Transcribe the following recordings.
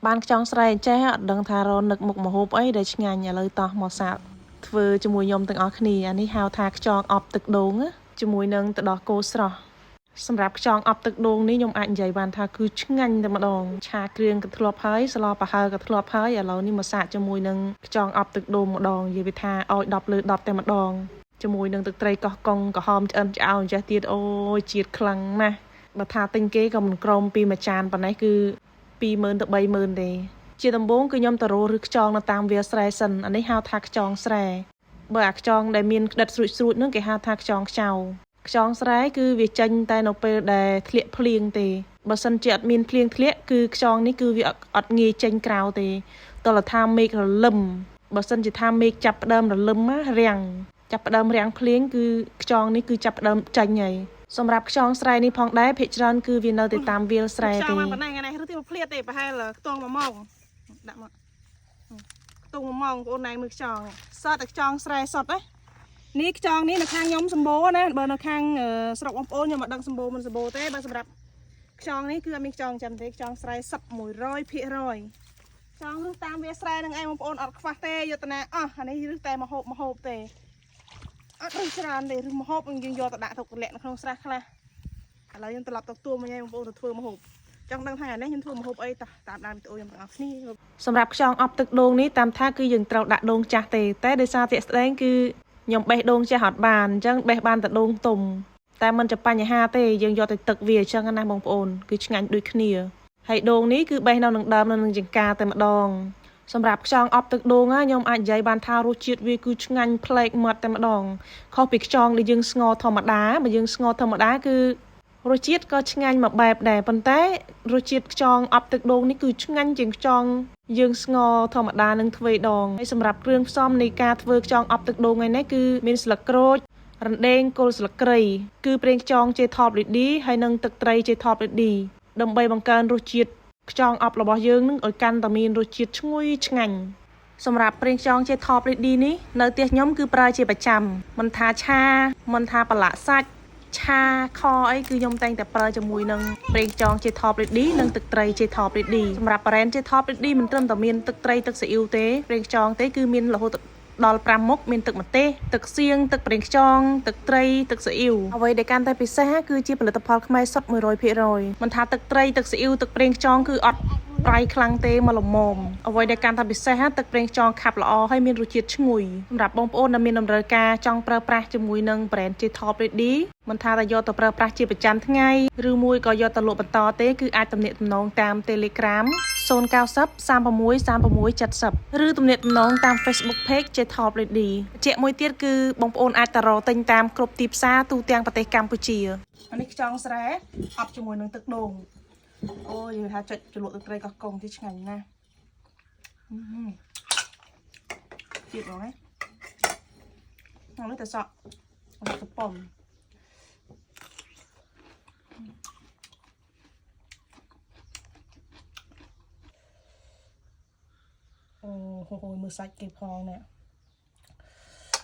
បានខ្យងស្រែចេះអត់ដឹងថារនឹកមុខម្ហូបអីដែលឆ្ងាញ់ឥឡូវតោះមកសាកធ្វើជាមួយខ្ញុំទាំងអស់គ្នាអានេះហៅថាខ្យងអប់ទឹកដូងណាជាមួយនឹងទឹកដោះគោស្រស់សម្រាប់ខ្យងអប់ទឹកដូងនេះខ្ញុំអាចនិយាយបានថាគឺឆ្ងាញ់តែម្ដងឆាគ្រឿងក៏ធ្លាប់ហើយស្លប្រហើរក៏ធ្លាប់ហើយឥឡូវនេះមកសាកជាមួយនឹងខ្យងអប់ទឹកដូងម្ដងនិយាយវាថាឲ្យ10លើ10តែម្ដងជាមួយនឹងទឹកត្រីកោះកុងក្រហមឆ្អិនឆ្អៅអញ្ចេះទៀតអូយជាតិខ្លាំងណាស់បើថាទិញគេក៏មិនក្រមពីមួយចានប៉ុណ្ណេះគឺ20000ទៅ30000ទេជាដំបូងគឺខ្ញុំទៅរកឬខ្យងនៅតាមវាលស្រែសិនអានេះហៅថាខ្យងស្រែបើអាខ្យងដែលមានក្តិតស្រួចស្រួចហ្នឹងគេហៅថាខ្យងខ្ចៅខ្យងស្រែគឺវាចេញតែនៅពេលដែលធ្លាក់ភ្លៀងទេបើសិនជាអត់មានភ្លៀងធ្លាក់គឺខ្យងនេះគឺវាអត់ងាយចេញក្រៅទេតលថាមេឃរលឹមបើសិនជាថាមេឃចាប់ផ្ដើមរលឹមណារាំងចាប់ផ្ដើមរាំងភ្លៀងគឺខ្យងនេះគឺចាប់ផ្ដើមចេញហើយសម្រាប់ខ្យងស្រែនេះផងដែរភាគច្រើនគឺវានៅតែតាមវាលស្រែ ខ្យ ទេ ងមកប៉ុណ្ណេះថ្ងៃនេះឬទីមកភ្លាតទេប្រហែលខ្ទង់1ម៉ោងដាក់មកខ្ទង់1ម៉ោងបងអូនណៃមើលខ្យងសតតែខ្យងស្រែសុតណានេះខ្យងនេះនៅខាងខ្ញុំសម្បូរណាបើនៅខាងស្រុកបងប្អូនខ្ញុំអត់ដឹងសម្បូរមិនសម្បូរទេបើសម្រាប់ខ្យងនេះគឺអត់មានខ្យងចាំទេខ្យងស្រែសុត100%ខ្យងរឹសតាមវាស្រែនឹងឯងបងប្អូនអត់ខ្វះទេយុទ្ធនាអស់អានេះរឹសតែមកហូបមកហូបទេអត់រឹសច្រើនទេរឹសមកហូបយើងយកទៅដាក់ទុកលាក់នៅក្នុងស្រះខ្លះឥឡូវខ្ញុំត្រឡប់ទៅទួមកឯងបងប្អូនទៅធ្វើមកហូបចង់ដឹងថាថ្ងៃនេះខ្ញុំធ្វើម្ហូបអីតោះតាមដានវីដេអូខ្ញុំទាំងអស់គ្នា សម្រាប់ខ្យងអប់ទឹកដូងនេះតាមថាគឺយើងត្រូវដាក់ដូងចាស់ទេតែដោយសារជាក់ស្ដែងគឺខ្ញុំបេះដូងចាស់អត់បានអញ្ចឹងបេះបានតែដូងទុំតែមិនជាបញ្ហាទេយើងយកទៅទឹកវាអញ្ចឹងណាបងប្អូនគឺឆ្ងាញ់ដូចគ្នាហើយដូងនេះគឺបេះនៅនឹងដើមនៅនឹងចង្ការតែម្ដងសម្រាប់ខ្យងអប់ទឹកដូងណាខ្ញុំអាចនិយាយបានថារសជាតិវាគឺឆ្ងាញ់ប្លែកមាត់តែម្ដងខុសពីខ្យងដែលយើងស្ងោរធម្មតាបើយើងស្ងោរធម្មតាគឺរសជាតិក៏ឆ្ងាញ់មួយបែបដែរប៉ុន្តែរសជាតិខ្យងអប់ទឹកដូងនេះគឺឆ្ងាញ់ជាងខ្យងយើងស្ងោរធម្មតានឹងទ្វេដងហើយសម្រាប់គ្រឿងផ្សំនៃការធ្វើខ្យងអប់ទឹកដូងថ្ងៃនេះគឺមានស្លឹកក្រូចរំដេងគល់ស្លឹកគ្រៃគឺប្រេងខ្យងចេថបលីឌីហើយនិងទឹកត្រីចេថបលីឌីដើម្បីបង្កើនរសជាតិខ្យងអប់របស់យើងនឹងឲ្យកាន់តែមានរសជាតិឈ្ងុយឆ្ងាញ់សម្រាប់ប្រេងខ្យងចេថបលីឌីនេះនៅផ្ទះខ្ញុំគឺប្រើជាប្រចាំមិនថាឆាមិនថាប្រឡាក់សាច់ឆាខអីគឺខ្ញុំតែងតែប្រើជាមួយនឹងប្រេងខ្យងជា Top Ready និងទឹកត្រីជា Top Ready សម្រាប់ប្រេនជា Top Ready មិនត្រឹមតែមានទឹកត្រីទឹកស៊ីអ៊ីវទេប្រេងខ្យងទេគឺមានរហូតដល់5មុខមានទឹកម្ទេសទឹកសៀងទឹកប្រេងខ្យងទឹកត្រីទឹកស៊ីអ៊ីវអ្វីដែលកាន់តែពិសេសគឺជាផលិតផលខ្មែរសុទ្ធ100%មិនថាទឹកត្រីទឹកស៊ីអ៊ីវទឹកប្រេងខ្យងគឺអត់ប្រៃខ្លាំងទេមកល្មមអ្វីដែលកាន់តែពិសេសទឹកប្រេងខ្យងខាប់ល្អហើយមានរសជាតិឈ្ងុយសម្រាប់បងប្អូនដែលមានតម្រូវការចង់ប្រើប្រាស់ជាមួយនឹង brand ជា Top Ready មិនថាតែយកទៅប្រើប្រាស់ជាប្រចាំថ្ងៃឬមួយក៏យកទៅលក់បន្តទេគឺអាចទំនាក់ទំនងតាម Telegram 090 36 36 70ឬទំនាក់ទំនងតាម Facebook Page ជា Top Lady ជាក់មួយទៀតគឺបងប្អូនអាចទៅរកទិញតាមគ្រប់ទីផ្សារទូទាំងប្រទេសកម្ពុជា អានេះខ្យងស្រែអប់ជាមួយនឹងទឹកដូងអូយនិយាយថាចុចជ្រលក់ទឹកត្រីកោះកុងទីឆ្ងាញ់ណាស់អឺហឹមជាតិហ្មងណានេះតែសក់អត់ទៅប៉ុមអូហូយមើលសាច់គេផងនេះ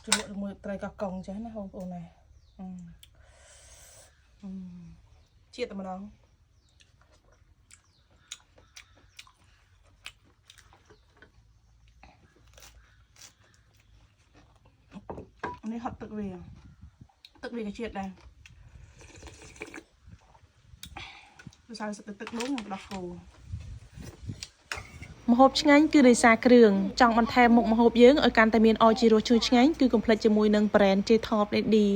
ជ្រលក់ជាមួយត្រីកោះកុងចេះណាបងប្អូនណាអឺ ជាតិតែម្ដងនេះហត់ទឹកវាទឹកវាក៏ជាតិដែរវាសារសិតទឹកដូងនឹងដោះគោ ម្ហូបឆ្ងាញ់គឺដោយសារគ្រឿងចង់បន្ថែមមុខម្ហូបយើងឲ្យកាន់តែមានអរជារសឈ្ងុយឆ្ងាញ់គឺកុំភ្លេចជាមួយនឹង brand ជា Top Lady